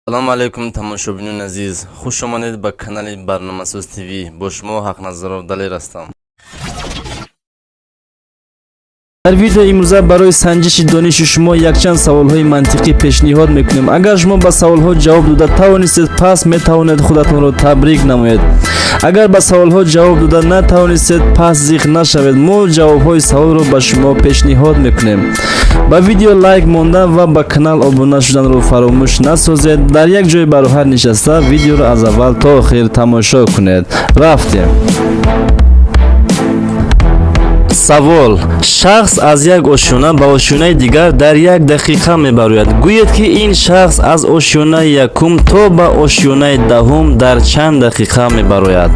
Салому алайкум, тамошобинони азиз, хуш омадед ба канали Барномасоз ТВ. Бо шумо Ҳақназаров Далер ҳастам. Дар видеои имрӯза барои санҷиши дониши шумо якчанд саволҳои мантиқӣ пешниҳод мекунем. Агар шумо ба саволҳо ҷавоб дода тавонистед, пас метавонед худатонро табрик намоед. Агар ба саволҳо ҷавоб дода натавонистед, пас зиқ нашавед, мо ҷавобҳои саволро ба шумо пешниҳод мекунем. Ба видео лайк мондан ва ба канал обуна шуданро фаромӯш насозед. Дар як ҷои бароҳат нишаста, видеоро аз аввал то охир тамошо кунед. Рафтем. Савол: шахс аз як ошёна ба ошёнаи дигар дар як дақиқа мебарояд. Гӯед, ки ин шахс аз ошёнаи якум то ба ошёнаи даҳум дар чанд дақиқа мебарояд?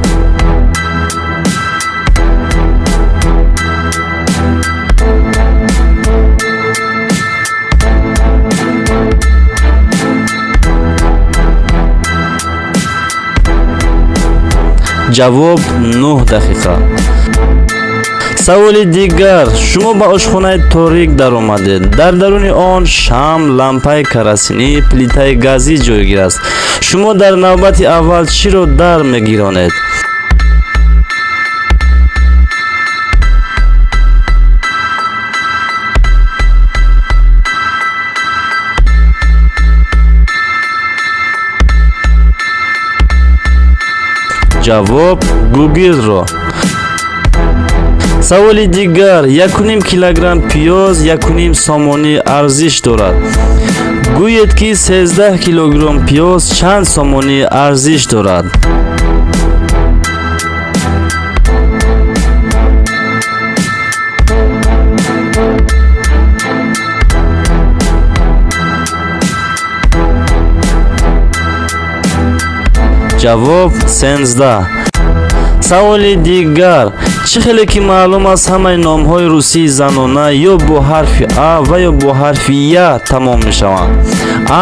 Ҷавоб: 9 дақиқа. Саволи дигар: шумо ба ошхонаи торик даромадед. Дар даруни он шам, лампаи карасинӣ, плитаи газӣ ҷойгир аст. Шумо дар навбати аввал чиро дар мегиронед? Ҷавоб: гугирдро. Саволи дигар: 1,5 килограмм пиёз 1,5 сомонӣ арзиш дорад. Гӯед, ки 13 килограмм пиёз чанд сомонӣ арзиш дорад? Ҷавоб: 13. Саволи дигар: чӣ хеле ки маълум аст, ҳамаи номҳои русии занона ё бо ҳарфи а ва ё бо ҳарфи я тамом мешаванд: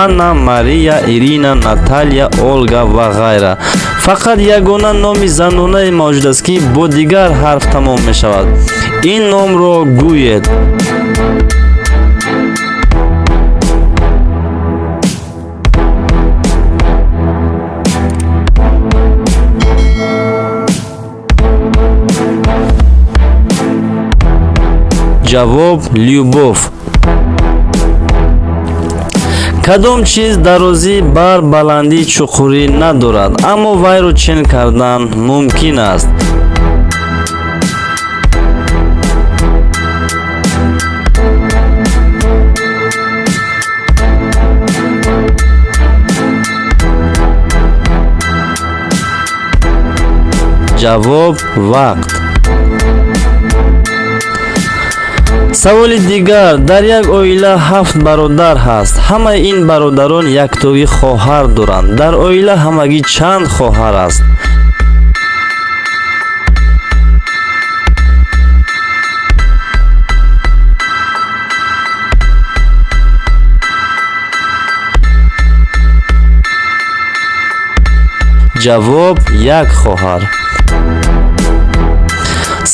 Анна, Мария, Ирина, Наталия, Олга ва ғайра. Фақат ягона номи занонае мавҷуд аст, ки бо дигар ҳарф тамом мешавад. Ин номро гӯед. Ҷавоб: Любов. Кадом чиз дарозӣ бар баландии чуқурӣ надорад, аммо вайро чен кардан мумкин аст? Ҷавоб: вақт. Саволи дигар: дар як оила ҳафт бародар ҳаст. Ҳамаи ин бародарон яктоӣ хоҳар доранд. Дар оила ҳамагӣ чанд хоҳар аст? Ҷавоб: як хоҳар.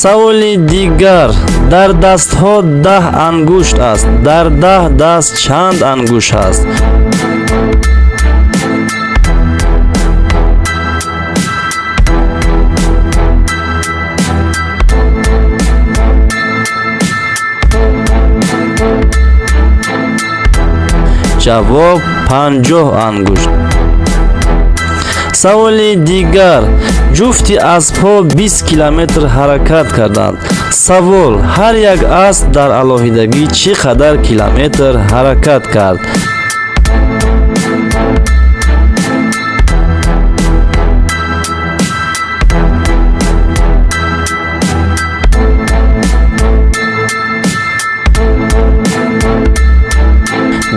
Саволи дигар: дар дастҳо 10 ангушт аст. Дар 10 даст чанд ангушт ҳаст? Ҷавоб: 50 ангушт. Саволи дигар: ҷуфти аспҳо 20 километр ҳаракат карданд. Савол: ҳар як асп дар алоҳидагӣ чӣ қадар километр ҳаракат кард?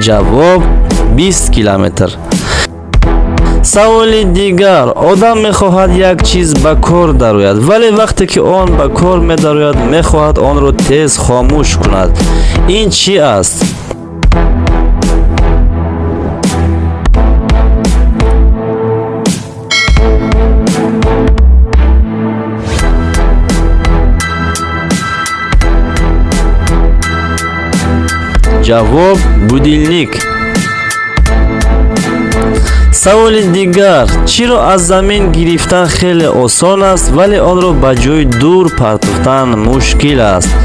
Ҷавоб: 20 километр. Саволи дигар: одам мехоҳад як чиз ба кор дарояд, вале вақте ки он ба кор медарояд, мехоҳад онро тез хомӯш кунад. Ин чӣ аст? Ҷавоб: будильник. Саволи дигар: чиро аз замин гирифтан хеле осон аст, вале онро ба ҷои дур партофтан мушкил аст?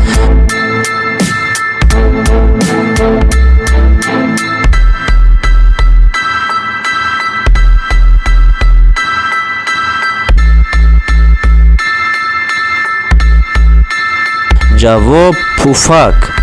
Ҷавоб: пуфак.